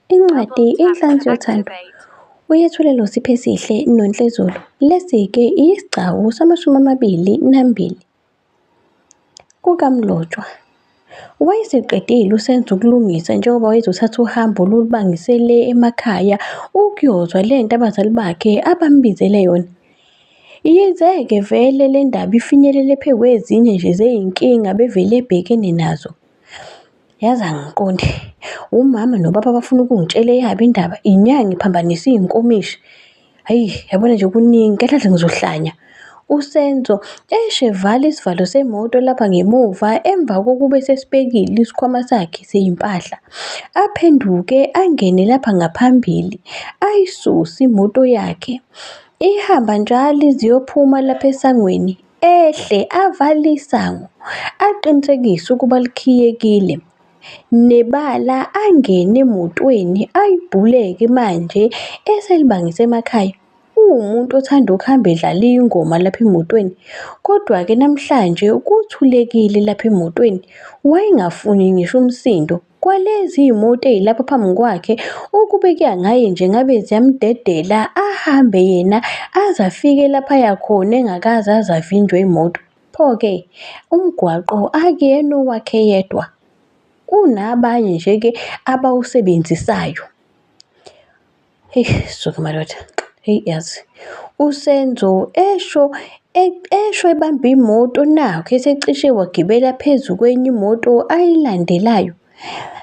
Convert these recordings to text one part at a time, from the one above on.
Incwadi Inhlansi Yothando uyethulelwa uSiphesihle Nonhle Zulu. Lesi-ke isigcawu sama-22 kukaMlotshwa. Wayeseqedile uSenzo ukulungisa njengoba wayezothatha uhambo olubangise le emakhaya ukuyozwa lento abazali bakhe abambizele yona. Yize-ke vele le ndaba ifinyelele phekwezinye nje zey'nkinga abevele ebhekene nazo. Yazi angiqondi, umama nobaba bafuna ukungitshela eyabo indaba, inyanga iphambanisa iy'nkomishi. Hhayi, yabona nje kuningi, kahle kahle ngizohlanya. USenzo esho evala isivalo semoto lapha ngemuva emva kokube esesibekile isikhwama sakhe sey'mpahla. Aphenduke angene lapha ngaphambili, ayisuse imoto yakhe. Ihamba njalo ize iyophuma lapha esangweni, ehle avale isango, aqinisekise ukuba likhiyekile. Nebala angene emotweni ayibhuleke manje eselibangise emakhaya. Uwumuntu othanda ukuhamba edlala ingoma lapha emotweni, kodwa-ke namhlanje kuthulekile lapha emotweni. Wayengafuni ngisho umsindo. Kwalezi iy'moto ey'lapha phambi kwakhe, ukube kuya ngaye nje ngabe ziyamdedela ahambe yena aze afike lapha aya khona engakaze aze avinjwe imoto. Pho-ke umgwaqo akuyena owakhe yedwa, kunabanye nje-ke abawusebenzisayo. Heyi suka madoda, heyi yazi. USenzo esho esho ebamba imoto nakhu esecishe wagibela phezu kwenye imoto ayilandelayo.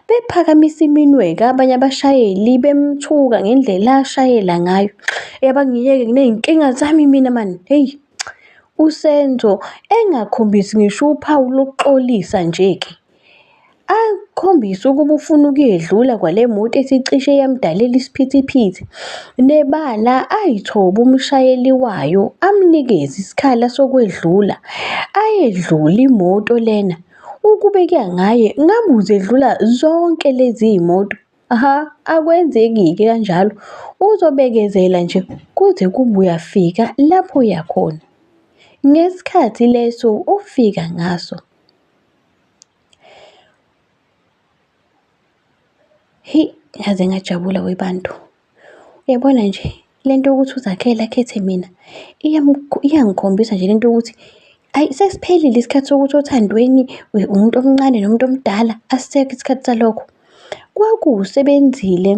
Bephakamisa iminwe-ke abanye abashayeli bemthuka ngendlela ashayela ngayo. Yabangiyeke nginey'nkinga zami mina mani, hheyi. USenzo engakhombisi ngisho uphawu lokuxolisa nje-ke. Akhombise ukuba ufuna ukuyedlula kwale moto esicishe yamdalela isiphithiphithi. Nebala ayithobe umshayeli wayo amnikeze isikhala sokwedlula. Ayedlule imoto lena. Ukube kuya ngaye ngabe uzedlula zonke lezi iy'moto. Aha, akwenzeki-ke kanjalo. Uzobekezela nje kuze kube uyafika lapho uya khona. Ngesikhathi leso ofika ngaso. Heyi, ngaze ngajabula webantu. Uyabona nje le nto yokuthi uZakhele akhethe mina iyangikhombisa nje le nto yokuthi ayi sesiphelile isikhathi sokuthi othandweni umuntu omncane nomuntu omdala, asisekho isikhathi salokho. Kwakuwusebenzile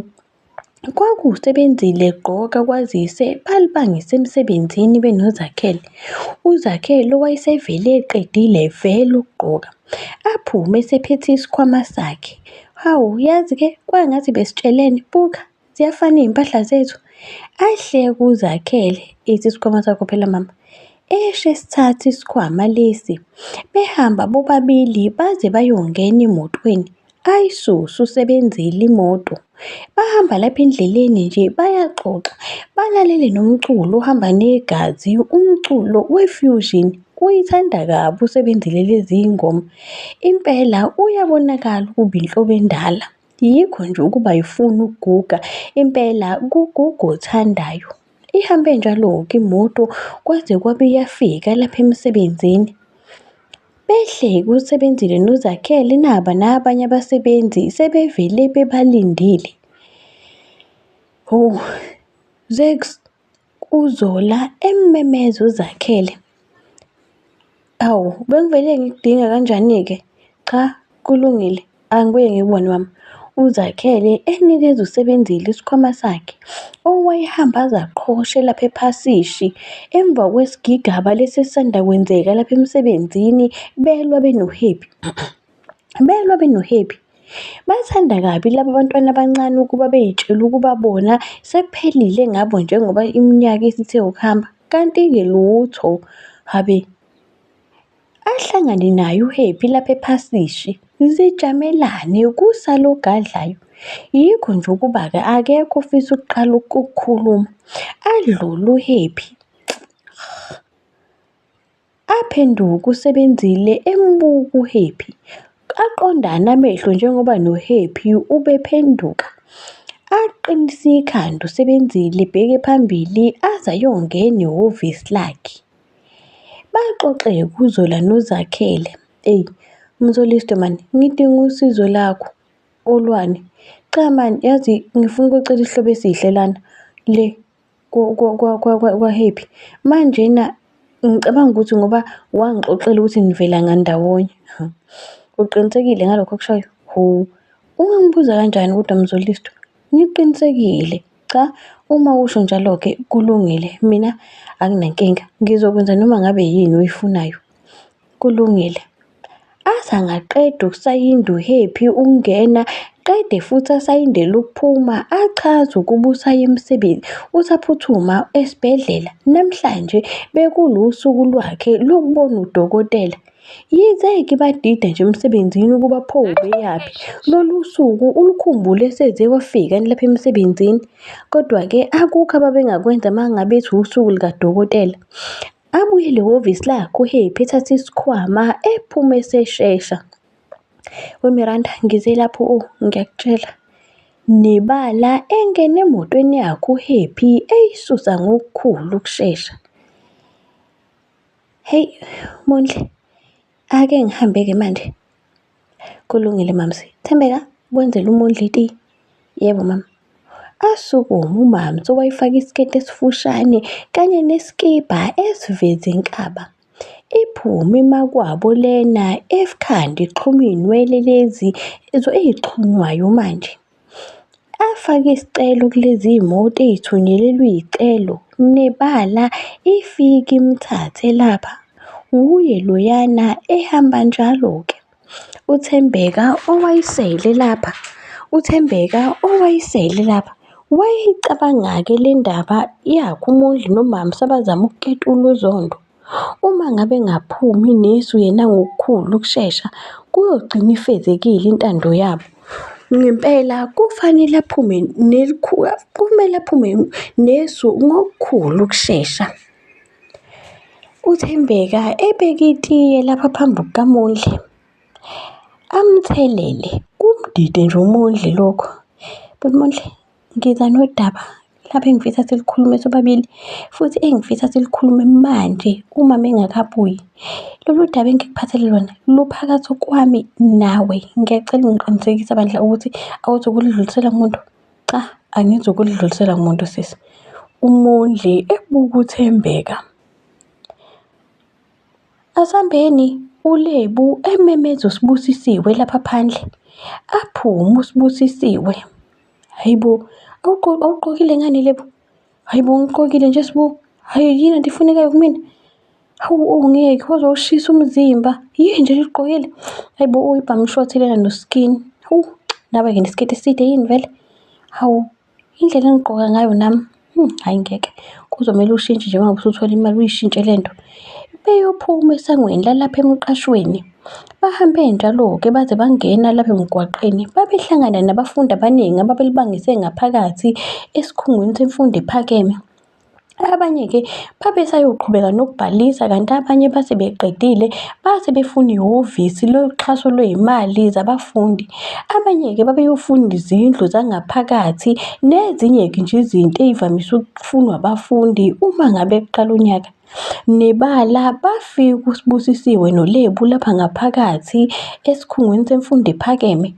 Kwakuwusebenzile Gqoka kwazise balibangise emsebenzini benoZakhele. UZakhele owayesevele eqedile vele ukugqoka, aphume esephethe isikhwama sakhe. Hawu, yazi-ke kwangathi besitshelene, buka ziyafana iy'mpahla zethu. Ahleke uZakhele, ethi isikhwama sakho phela mama. Esho esithatha isikhwama lesi. Behamba bobabili baze bayongena emotweni. Ayisuse usebenzile imoto. Bahamba lapha endleleni nje bayaxoxa, balalele nomculo ohamba negazi, umculo we-fusion. Uyithanda kabi uSebenzile lezi ngoma. Impela uyabonakala ukuba inhlobo endala. Yikho nje ukuba ayifuni ukuguga, impela kuguga othandayo. Ihambe njalo-ke imoto kwaze kwabe iyafika lapha emsebenzini. Behleke uSebenzile noZakhele naba nabanye abasebenzi sebevele bebalindile. Hawu, Zakes, uZola emmemeza uZakhele. Hawu, bengivele ngikudinga kanjani-ke? Cha, kulungile, angibuye ngikubone mama. UZakhele enikeza uSebenzile isikhwama sakhe owayehamba aze aqhoshe lapha ephasishi emva kwesigigaba lesi esisanda kwenzeka lapha emsebenzini belwa benoHappy. Belwa benoHappy. Bathanda kabi laba bantwana abancane ukuba bey'tshele ukuba bona sekuphelile ngabo njengoba iminyaka isithe ukuhamba. Kanti-ke lutho, habe. Ahlangane naye uHappy lapha ephasishi, zijamelane kusale ogadlayo. Yikho nje ukuba-ke akekho ofisa ukuqala ukukhuluma. Adlule uHappy. Aphenduke uSebenzile embuka uHappy. Aqondane amehlo njengoba noHappy ubephenduka. Aqinise ikhanda uSebenzile ebheke phambili aze ayongena ehhovisi lakhe. Baxoxe uZola noZakhele. Eyi, Mzolisto mani, ngidinga usizo lakho. Olwani? Cha mani, yazi ngifuna ukuyocela isihlobo esihle lana le kwa-Happy. Manjena ngicabanga ukuthi ngoba wangixoxela ukuthi nivela ngandawonye. Uqinisekile ngalokho okushoyo? Hho, ungangibuza kanjani kodwa Mzolisto? Ngiqinisekile. Cha, uma usho njalo-ke kulungile, mina anginankinga. Ngizokwenza noma ngabe yini oyifunayo. Kulungile. Aze angaqeda ukusayinda uHappy ukungena, qede futhi asayindele ukuphuma, achaze ukuba usaya emsebenzi, usaphuthuma esibhedlela. Namhlanje bekulusuku lwakhe lokubona udokotela. Yize-ke ibadida nje emsebenzini ukuba pho ubeyaphi. Lolu suku ulukhumbule seze wafika lapha emsebenzini. Kodwa-ke akukho ababengakwenza uma ngabe ethi usuku likadokotela. Abuyele ehhovisi lakhe uHappy ethathe isikhwama ephume eseshesha. WeMiranda ngize lapho oh ngiyakutshela. Nebala engene emotweni yakhe uHappy eyisusa ngokukhulu ukushesha. Hey Mondli, ake ngihambe-ke manje. Kulungile mamsi. Thembeka, wenzela uMondli itiye. Yebo mama. Asukume umamsi owayefake isiketi esifushane kanye nesikibha esiveza inkaba. Iphume imakwabo lena ekhanda ixhume iy'nwele lezi ey'xhunywayo manje. Afake isicelo kulezi moto ey'thunyelelwa iy'celo nebala ifike imthathe lapha. Wuye loyana ehamba njalo-ke. UThembeka owayesele lapha, uThembeka owayesele lapha wayeyicabanga-ke le ndaba yakhe uMondli noMamsa abazama ukuketula uZondo. Uma ngabe engaphumi nesu yena ngokukhulu ukushesha, kuyogcina ifezekile intando yabo. Ngempela kufanele aphume kumele aphume nesu ngokukhulu ukushesha. UThembeka ebeke itiye lapha phambi kukaMondli, amthelele. Kumdide nje uMondli lokho. Bhuti Mondli, ngiza nodaba lapha engifisa silikhulume sobabili futhi engifisa silikhulume manje umama engakabuyi. Lolu daba engikuphathele lona luphakathi kwami nawe. Ngiyacela ungiqinisekise bandla ukuthi awuzukulidlulisela kumuntu. Cha, angizukulidlulisela kumuntu sisi. UMondli ebuka uThembeka. Asambeni, uLebu ememeza uSibusisiwe lapha phandle. Aphume uSibusisiwe. Hayi bo, awugqokile ngani Lebu? Hayi bo, ngigqokile nje Sibu. Hayi yini anti ifunekayo kumina? Hawu oh ngeke waze wawushisa umzimba. Yini nje ligqokile? Hayi bo, uyibhamu short lena no-skin. Hawu, nawe-ke nesiketi eside yini vele? Hawu. Indlela engigqoka ngayo nami, hhayi ngeke. Kuzomele ushintshe nje uma ngabe usuthola imali uyishintshe le nto. Beyophuma esangweni lalapha emqashweni. Bahambe njalo-ke baze bangena lapha emgwaqeni. Babehlangana nabafundi abaningi ababelibangise ngaphakathi esikhungweni semfundo ephakeme. Abanye-ke babesayoqhubeka nokubhalisa kanti abanye base beqedile base befuna ihhovisi loxhaso lwey'mali zabafundi. Abanye-ke babeyofuna izindlu zangaphakathi nezinye-ke nje izinto ey'vamise ukufunwa abafundi uma ngabe kuqala unyaka. Nebala bafika uSibusisiwe noLebu lapha ngaphakathi esikhungweni semfundo ephakeme.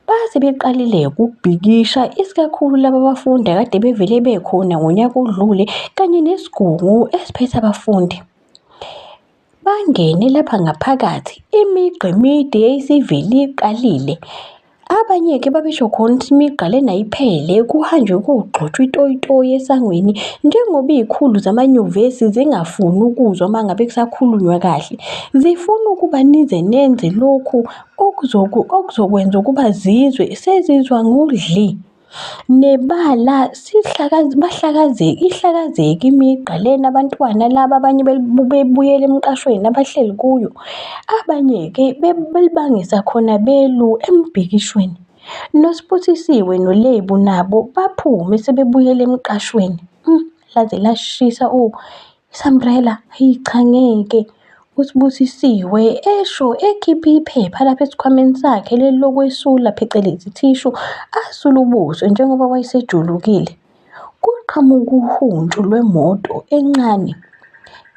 Base beqalile-ke ukubhikisha isikakhulu laba bafundi akade bevele bekhona ngonyaka odlule kanye nesigungu esiphethe abafundi. Bangene lapha ngaphakathi, imigqa emide yayisivele iqalile. Abanye-ke babesho khona ukuthi imigqa lena ayiphele kuhanjwe kogxotshwa itoyitoyi esangweni njengoba iy'khulu zamanyuvesi zingafuni ukuzwa uma ngabe kusakhulunywa kahle. Zifuna ukuba nize nenze lokhu okuzokwenza ukuba zizwe sezizwa ngodli. Nebala bahlakazeke ihlakazeke imigqa lena abantwana laba abanye bebuyela emqashweni abahleli kuyo. Abanye-ke belibangisa khona belu embhikishweni. NoSibusisiwe noLebu nabo baphume sebebuyela emqashweni. Laze lashisa o isambrela, hhayi cha ngeke. USibusisiwe esho ekhipha iphepha lapha esikhwameni sakhe leli lokwesula phecelezi thishu asule ubuso njengoba wayesejulukile. Kuqhamuka uhuntshu lwemoto encane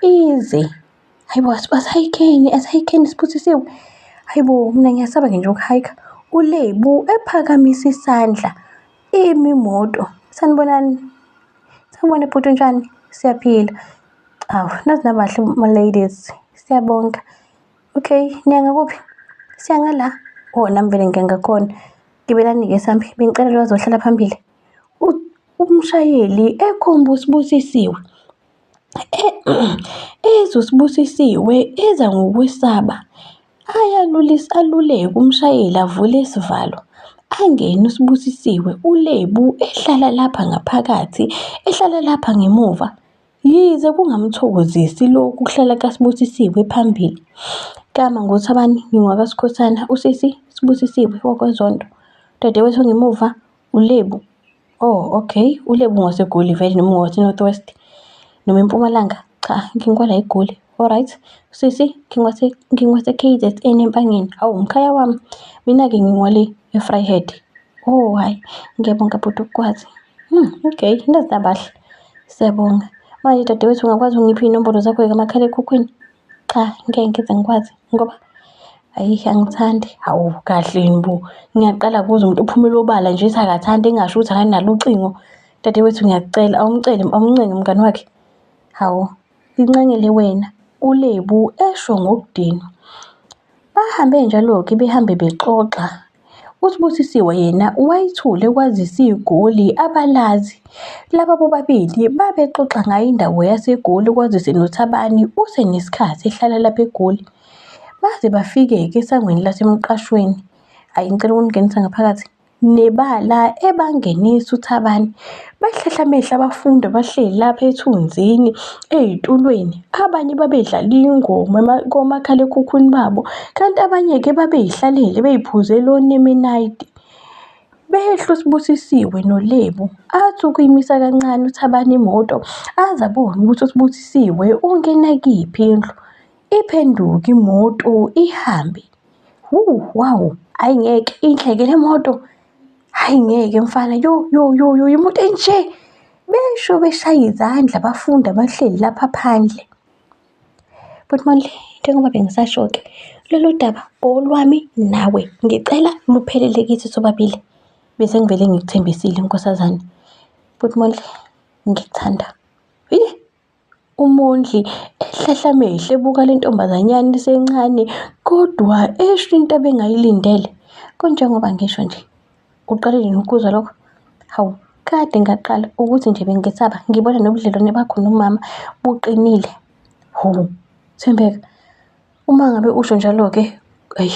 ize. Hayi bo, asihayikheni, asihayikheni Sibusisiwe. Hayi bo, mina ngiyasaba-ke nje ukuhayikha. ULebu ephakamisa isandla, imi imoto. Sanibonani. Sanibona bhuti, unjani? Siyaphila. Awu, naze nabahle ma-ladies. Siyabonga. Okay, niya ngakuphi? Siya ngala. Oh, nami vele ngiya ngakhona. Gibelani-ke sambe. Bengicela lo ozohlala phambili. Umshayeli ekhomba uSibusisiwe. Ezwa uSibusisiwe eza ngokwesaba. Aluleke umshayeli avule isivalo. Angene uSibusisiwe, uLebu ehlala lapha ngaphakathi, ehlala lapha ngemuva. Yize kungamthokozisi lokhu kuhlala kaSibusisiwe phambili. Gama nguThabani, ngingowakaSikhosana, usisi Sibusisiwe wakwaZondo. Dadewethu ongemuva, uLebu. Oh, okay. ULebu ngowaseGoli vele noma ungowase-North West noma eMpumalanga? Cha, ngingola eGoli. Alright. Sisi, ngingowase-K_Z_N eMpangeni. Hawu, mkhaya wami. Mina-ke ngingowale e-Vryheid. Oh, hhayi, ngiyabonga bhuti ukukwazi. Okay, naze nabahle. Siyabonga. Manje dadewethu ungakwazi ukungipha iy'nombolo zakho zikamakhalekhukhwini? Cha, ngeke ngize ngikwazi ngoba hhayi angithandi. Hawu kahleni bo, ngiyaqala ukuzwa umuntu ophumela obala nje ethi akathandi engasho ukuthi akanalo ucingo. Dadewethu ngiyakucela awumcele, awumncenge umngani wakhe. Hawu, ngincengele wena, uLebu esho ngokudinwa. Bahambe njalo-ke behambe bexoxa. USibusisiwe yena wayethule kwazise iGoli abalazi. Laba bobabili babexoxa ngayo indawo yaseGoli kwazise noThabani usenesikhathi ehlala lapha eGoli. Baze bafike-ke esangweni lasemqashweni. Hhayi ngicela ukuningenisa ngaphakathi. Nebala ebangenisa uThabani. Bahlehla amehlo abafundi abahleli lapha ethunzini ey'tulweni. Abanye babedlala ingoma komakhalekhukhwini babo, kanti abanye-ke babey'hlalele bey'phuzela onemenayidi. Behla uSibusisiwe noLebo, athi ukuyimisa kancane uThabani imoto aze abone ukuthi uSibusisiwe ungena kuyiphi indlu. Iphenduke imoto ihambe. Wu, wow, hhayi ngeke inhle-ke le moto. Hhayi ngeke mfana, yo yo yo yo imoto enje. Besho beshaya izandla abafundi abahleli lapha phandle. Bhuti Mondli, njengoba bengisasho-ke, lolu daba olwami nawe. Ngicela luphelele kithi sobabili. Bese ngivele ngikuthembisile nkosazane. Bhuti Mondli, ngikuthanda. UMondli ehlehla amehlo ebuka le ntombazanyana isencane kodwa esho into abengayilindele. Kunjengoba ngisho nje, uqale nini ukuzwa lokho? Hawu, kade ngaqala ukuthi nje bengisaba ngibona nobudlelwane bakho nomama buqinile. Hawu, Thembeka, uma ngabe usho njalo-ke, eyi,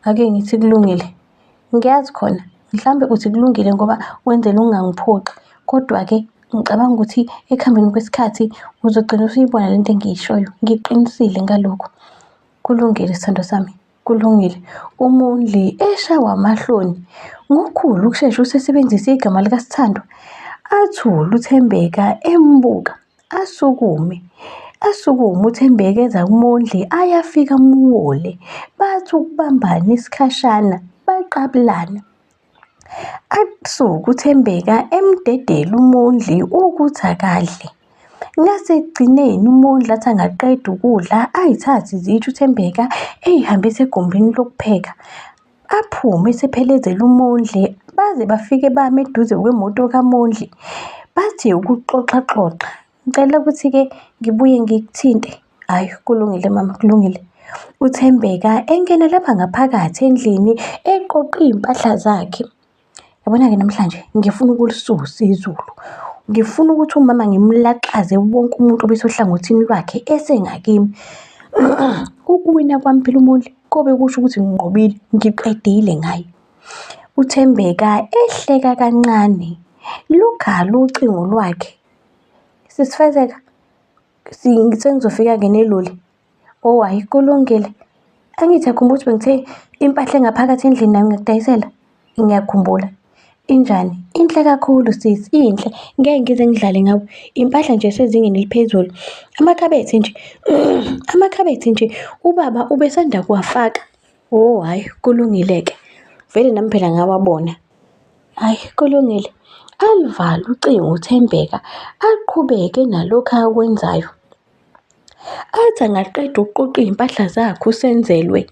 ake ngithi kulungile. Ngiyazi khona mhlawumbe uthi kulungile ngoba wenzela ukungangiphoxi, kodwa-ke ngicabanga ukuthi ekuhambeni kwesikhathi uzogcina usuyibona le nto engiyishoyo. Ngiqinisile ngalokhu. Kulungile sithandwa sami, kulungile. UMondli eshawa amahloni ngokukhulu ukushesha usesebenzise igama likaSithandwa. Athule uThembeka embuka. Asukume, asukume uThembeka eza kuMondli ayafika amuwole. Bathi ukubambana isikhashana baqabulana. Asuke uThembeka emdedela uMondli ukuthi akadle. Ngasekugcineni uMondli athi angaqeda ukudla ayithathe izitsha uThembeka ey'hambise egumbini lokupheka. Aphume esephelezela uMondli baze bafike bame eduze kwemoto kaMondli. Bathi ukuxoxaxoxa. Ngicela ukuthi-ke ngibuye ngikuthinte. Hhayi kulungile mama, kulungile. UThembeka engena lapha ngaphakathi endlini eqoqa iy'mpahla zakhe. Yabona-ke namhlanje ngifuna ukulisusa izulu. Ngifuna ukuthi umama ngimlaxaze wonke umuntu obesohlangothini lwakhe esengakimi. Ukuwina kwami phela uMondli kobe kusho ukuthi nginqobile, ngiqedile ngaye. UThembeka ehleka kancane, lukhala ucingo lwakhe. Sisi Fezeka, sengizofika-ke neloli. Oh hhayi kulungile. Angithi uyakhumbula ukuthi bengithe impahla engaphakathi endlini nayo ngiyakudayisela? Ngiyakhumbula. Injani? Inhle kakhulu sisi, inhle. Ngeke ngize ngidlale ngawe. Impahla nje esezingeni eliphezulu. Amakhabethe nje, amakhabethe nje ubaba ubesanda kuwafaka. Oh hhayi kulungile-ke. Vele nami phela ngawabona. Hhayi kulungile. Aluvale ucingo uThembeka, aqhubeke nalokhu akwenzayo. Athi angaqeda ukuqoqa iy'mpahla zakhe uSenzelwe,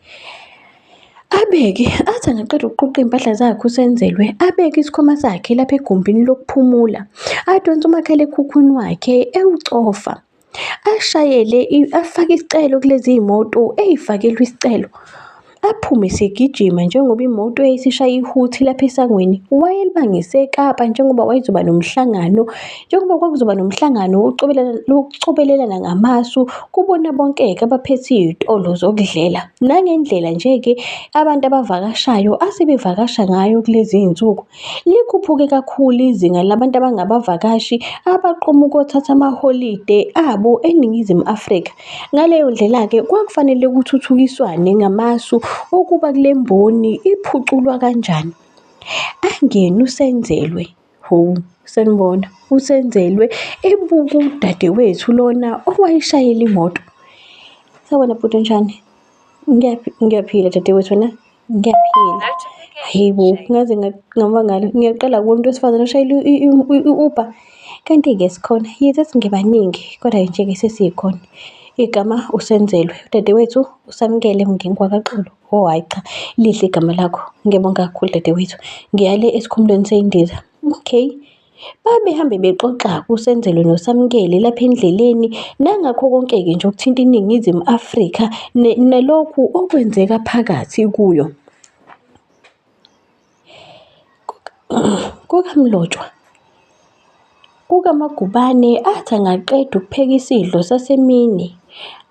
Abeke, athi angaqeda ukuqoqa iy'mpahla zakhe uSenzelwe, abeke isikhwama sakhe lapha egumbini lokuphumula. Adonse umakhalekhukhwini wakhe ewucofa. Ashayele, afake isicelo kulezi iy'moto ey'fakelwa isicelo. Aphume esegijima njengoba imoto yayisishaya ihuthi lapha esangweni. Wayelibangise eKapa njengoba wayezoba nomhlangano, njengoba kwakuzoba nomhlangano wokucobelelana ngamasu kubona bonke-ke abaphethe iy'tolo zokudlela. Nangendlela nje-ke abantu abavakashayo asebevakasha ngayo kulezi iy'nsuku. Likhuphuke kakhulu izinga labantu abangabavakashi abaqoma ukuyothatha amaholide abo eNingizimu Afrika. Ngaleyo ndlela-ke kwakufanele kuthuthukiswane ngamasu okuba kule mboni iphuculwa kanjani. Angene uSenzelwe, hhowu sanibona, uSenzelwe ebuka udadewethu lona owayeshayela imoto. Sawubona bhuti, unjani? Ngiyaphila dadewethu, wena? Ngiyaphila. Hhayi bo, ngaze ngamangala. Ngiyaqala ukubona umuntu wesifazane oshayela i-Uber. Kanti-ke sikhona, yize singebaningi kodwa nje-ke sesikhona. Igama uSenzelwe, udadewethu uSamukele Mngeni KwakaXulu. Oh hhayi cha, lihle igama lakho. Ngiyabonga kakhulu dadewethu. Ngiya le esikhumulweni sey'ndiza. Okay. Babehambe bexoxa uSenzelwe noSamukele lapha endleleni nangakho konke-ke nje okuthinta iNingizimu Afrika nalokhu okwenzeka phakathi kuyo. KukaMlotshwa, kukaMagubane athi angaqeda ukupheka isidlo sasemini,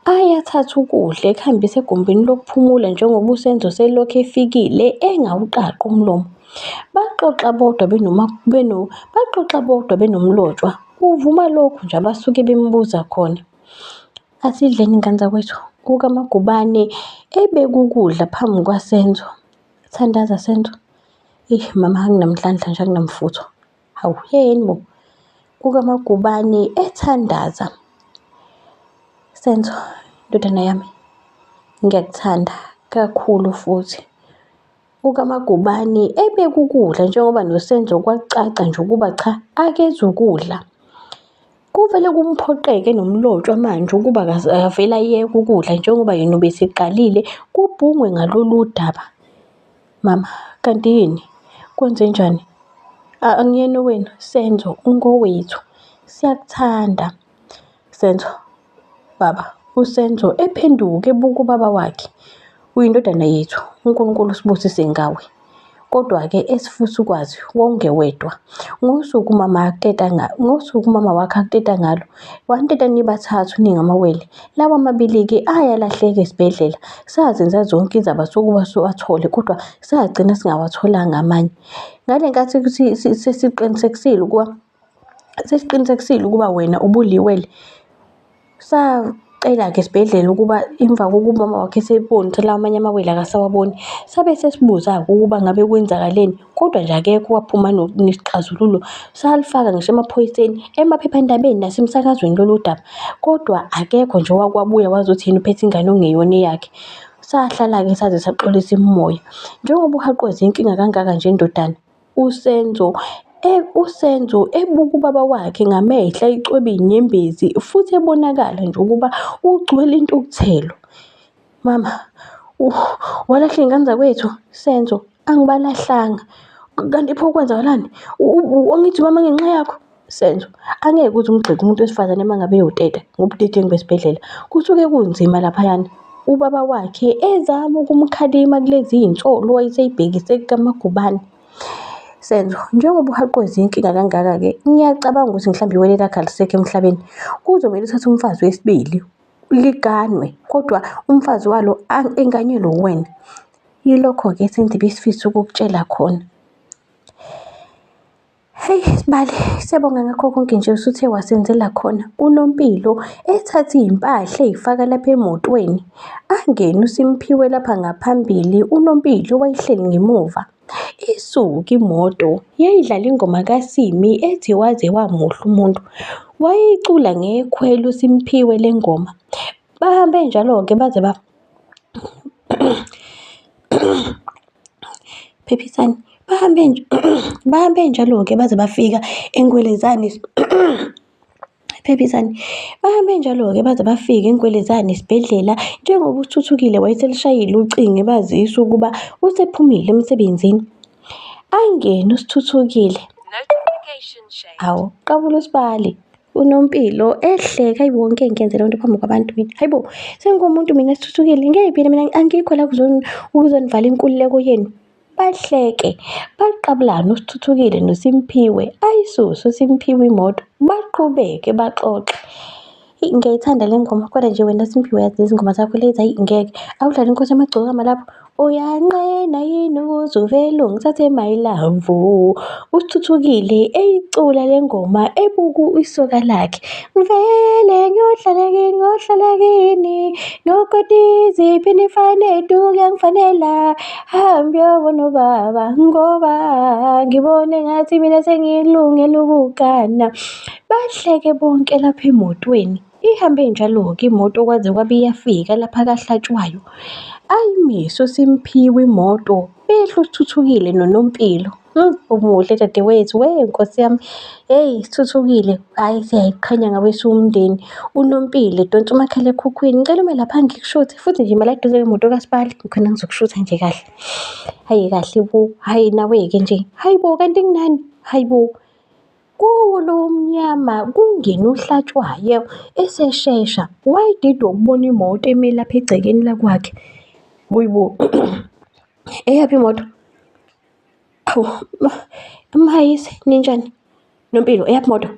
ayathatha ukudla ekuhambise egumbini lokuphumula njengoba uSenzo selokhu efikile engawuqaqi umlomo. Baxoxa bodwa baxoxa bodwa benoMlotshwa, kuvuma lokhu nje abasuke bembuza khona. Asidleni ngane zakwethu, kukaMagubane ebeka ukudla phambi kwaSenzo. Thandaza Senzo. Eyi mama anginamhlanhla nje anginamfutho. Hawu yeni bo. KukaMagubane ethandaza. Senzo, ndodana yami, ngiyakuthanda kakhulu futhi. UkaMagubane ebeka ukudla njengoba noSenzo kwacaca nje ukuba cha akezukudla. Kuvele kumphoqeke noMlotshwa manje ukuba akavele ayeke ukudla njengoba yena ubeseqalile kubhungwe ngalolu daba. Mama, kanti yini? Kwenzenjani? Angiyena owenu, Senzo ungowethu. Siyakuthanda. Senzo, baba, uSenzo ephenduka ebuka ubaba wakhe. Uyindodana yethu, uNkulunkulu usibusise ngawe. Kodwa-ke esifisa ukwazi wawungewedwa. Ngosuku umama akuteta ngosuku umama wakhe akuteta ngalo, waniteta nibathathu ningamawele. Lawa amabili-ke ayalahleka esibhedlela. Sazenza zonke izaba sokuba siwathole kodwa sagcina singawatholanga amanye. Ngale nkathi sesiqinisekisile ukuba sesiqinisekisile ukuba wena ubuliwele, sacela-ke esibhedlela ukuba emva kokuba umama wakhe esebona ukuthi lawa amanye amawele akasawaboni, sabe sesibuza-ke ukuba ngabe kwenzakaleni, kodwa nje akekho owaphuma nesixazululo. Salifaka ngisho emaphoyiseni, emaphephandabeni nasemsakazweni lolu daba, kodwa akekho nje owake wabuya wazothi yena uphethe ingane okungeyona eyakhe. Sahlala-ke saze saxolisa imimoya. Njengoba uhaqwe zinkinga kangaka nje ndodana, uSenzo uSenzo ebuka ubaba wakhe ngamehlo ayicwebe iy'nyembezi futhi ebonakala nje ukuba ugcwele intukuthelo. Mama, walahla iy'ngane zakwethu? Senzo, angibalahlanga. Kanti pho kwenzakalani? Angithi mama ngenxa yakho? Senzo, angeke uze umgxeke umuntu wesifazane uma ngabe eyoteta ngobudedengu besibhedlela. Kusuke kunzima laphayana. Ubaba wakhe ezama ukumkhalima kulezi iy'nsolo wayeseyibhekise kukaMagubane. Senzo, njengoba uhaqwe zinkinga kangaka-ke, ngiyacabanga ukuthi mhlawumbe iwele lakho alisekho emhlabeni. Kuzomele uthathe umfazi wesibili, liganwe, kodwa umfazi walo enganyelwe uwena. Yilokho-ke Senzo ebesifisa ukukutshela khona. Heyi Sibali, siyabonga ngakho konke nje usuthe wasenzela khona. UNompilo ethathe iy'mpahla ey'faka lapha emotweni. Angene uSimphiwe lapha ngaphambili, uNompilo wayehleli ngemuva. Isuke imoto yayidlala ingoma kaSimi ethi waze wamuhle umuntu. Wayeyicula ngekhwelo uSimphiwe le ngoma. Bahambe njalo-ke baze ba Phephisani. Bahambe bahambe njalo-ke baze bafika eNgwelezane. Phephisani. Bahambe njalo-ke baze bafike eNgwelezane esibhedlela njengoba uSithuthukile wayeselishayile ucingo ebazisa ukuba usephumile emsebenzini. Angene uSithuthukile. Hawu, qabula usibali. UNompilo ehleka hayibo ngeke ngiyenze leyo nto phambi kwabantu mina. Hayibo, sengumuntu mina Sithuthukile, ngeke phela mina angikho la ukuzonivala inkululeko yenu. Bahleke, baqabulane uSithuthukile noSimphiwe, ayisuse uSimphiwe imoto, baqhubeke baxoxe. Eyi ngiyayithanda le ngoma kodwa nje wena Simphiwe yazi lezi ngoma zakho lezi ayi ngeke. Awudlale inkosi yamagcokama lapho. Uyanqena yini ukuze uvele ungithathe my love. Uthuthukile eyicula le ngoma ebuka isoka lakhe. Ngivele ngiyohlala kini, ngiyohlala kini. Nokotizi nifane du kuyangifanela. Hamba uyobona ubaba ngoba ngibone ngathi mina sengilungele ukugana. Bahleke bonke lapha emotweni. Ihambe njalo-ke imoto kwaze kwabe iyafika lapha kaHlatshwayo. Ayimise uSimphiwe imoto, behle uSithuthukile noNompilo. Umuhle dadewethu, we nkosi yami. Hheyi Sithuthukile, hhayi siyayiqhenya ngawe siwumndeni. UNompilo edonsa umakhalekhukhwini, ngicela ume lapha ngikushuthe futhi nje ima la eduze kwemoto kaSibali khona ngizokushutha nje kahle. Hhayi kahle bo, hhayi nawe-ke nje, hhayi bo kanti kunani, hhayi bo. Kuwo lowo mnyama kungene uHlatshwayo eseshesha, wayedidwa ukubona imoto eme lapha egcekeni lakwakhe. Hhayi bo, eyaphi imoto? Hawu, mhayise ninjani? Nompilo, eyaphi imoto?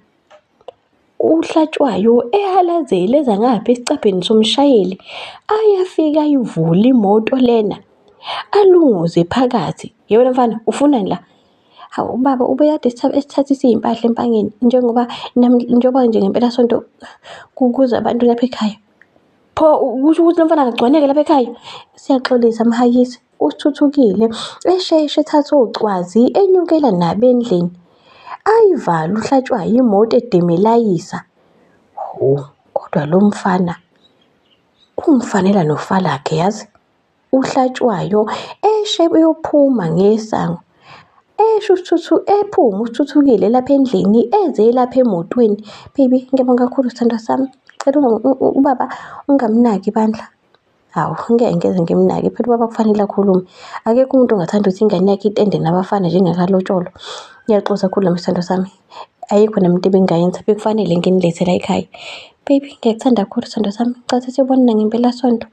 UHlatshwayo ehalazela eza ngapha esicabheni somshayeli, ayafike ayivule imoto lena, alunguze phakathi. Ye wena mfana, ufunani la? Hawu ubaba ubekade esithathisa iy'mpahla empangeni njengoba njengoba nje ngempelasonto kuza abantu lapha ekhaya. Pho kusho ukuthi lo mfana akagcwaneke lapha ekhaya? Siyaxolisa mhayise, usithuthukile esheshe ethatha ocwazi enyukela nabo endlini. Ayivale uHlatshwayo imoto edemelayisa. Hho, kodwa lo mfana ungifanela noFalakhe yazi. UHlatshwayo eshe eyophuma ngesango. Esho usithuthu ephume uSithuthukile lapha endlini eze lapha emotweni. Baby, ngiyabonga kakhulu sithandwa sami. Cela ubaba ungamnaki bandla. Hawu, ngeke ngeze ngimnake phela ubaba kufanele akhulume. Akekho umuntu ongathanda ukuthi ingane yakhe itende nabafana njengakalotsholwa. Ngiyaxolisa kakhulu nami sithandwa sami. Ayikho nami into ebengingayenza, bekufanele nginilethe la ekhaya. Baby, ngiyakuthanda kakhulu sithandwa sami. Ngicela ukuthi siyobonana ngempelasonto.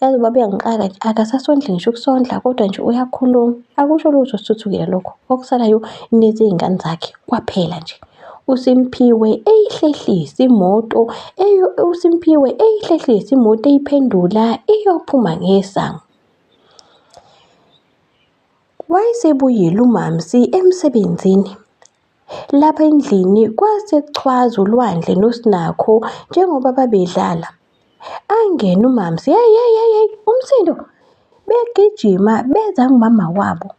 Yazi ubaba uyangixaka nje, akasasondli ngisho ukusondla kodwa nje uyakhuluma. Akusho lutho sithuthukile lokho. Okusalayo nezingane zakhe kwaphela nje. USimphiwe eyihlehlisa imoto, uSimphiwe eyihlehlisa imoto eyiphendula iyophuma ngesango. Wayesebuyile uMamsi emsebenzini. Lapha endlini kwase kuchwaza uLwandle noSinakho njengoba babedlala. Angene uMamsi, hey hey hey hey, umsindo! Begijima beza kumama wabo.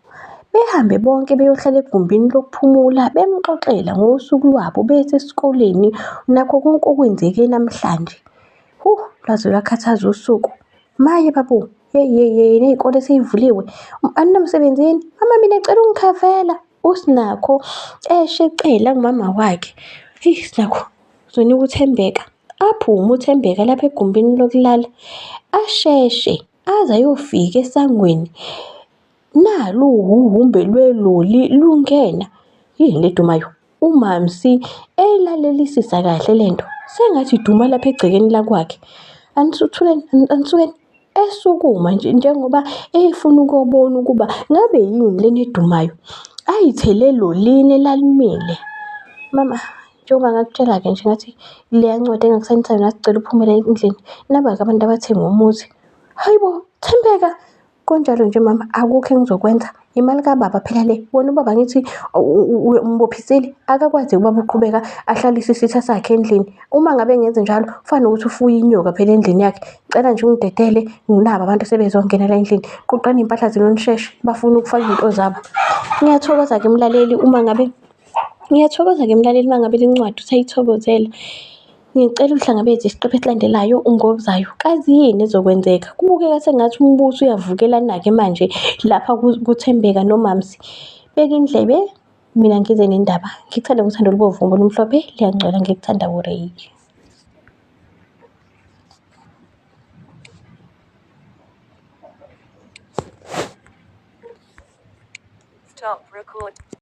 Behambe bonke beyohlala egumbini lokuphumula bemxoxela ngosuku lwabo besesikoleni nakho konke okwenzeke namhlanje. Huh, lwaze lwakhathaza usuku. Maye babo, hey hey hey, ney'kole sey'vuliwe. Aninamsebenzi yini? Mama mina ngicela ungikhavela. USinakho eshe ecela kumama wakhe. Heyi Sinakho, uzonika uThembeka. Aphume uThembeka lapha egumbini lokulala. Asheshe aze ayofika esangweni. Nalu uhhumbe lweloli lungena. Yini le edumayo? UMamsi eyilalelisisa kahle le nto. Sengathi iduma lapha egcekeni lakwakhe. Anisuthuleni, anisukeni. Esukuma nje njengoba efuna ukuyobona ukuba ngabe yini lena edumayo. Ayithele elolini elalimile. Mama, njengoba ngakutshela-ke nje ngathi leya ncwadi engakusayinisa yona sicela uphumele endlini. Naba-ke abantu abathenga umuzi. Hayi bo, Thembeka! Kunjalo nje mama, akukho engizokwenza. Imali kababa phela le. Wena ubaba ngithi umbophisile, akakwazi ubaba uqhubeka ahlalise isitha sakhe endlini. Uma ngabe ngenze njalo, kufana nokuthi ufuye inyoka phela endlini yakhe. Ngicela nje ungidedele, nginabo abantu sebezongena la endlini. Qoqani iy'mpahla zenu nisheshe, bafuna ukufaka iy'nto zabo. Ngiyathokoza-ke mlaleli uma ngabe, ngiyathokoza-ke mlaleli uma ngabe le ncwadi usayithokozela. Ngicela uhlangabeze isiqephu esilandelayo ngokuzayo. Kazi yini ezokwenzeka? Kubukeka sengathi umbuso uyavukelana-ke manje lapha kuThembeka noMamsi. Beka indlebe, mina ngize nendaba. Ngikuthanda ngothando olubomvu ngoba lumhlophe, liyangcwela ngikuthanda kuRay.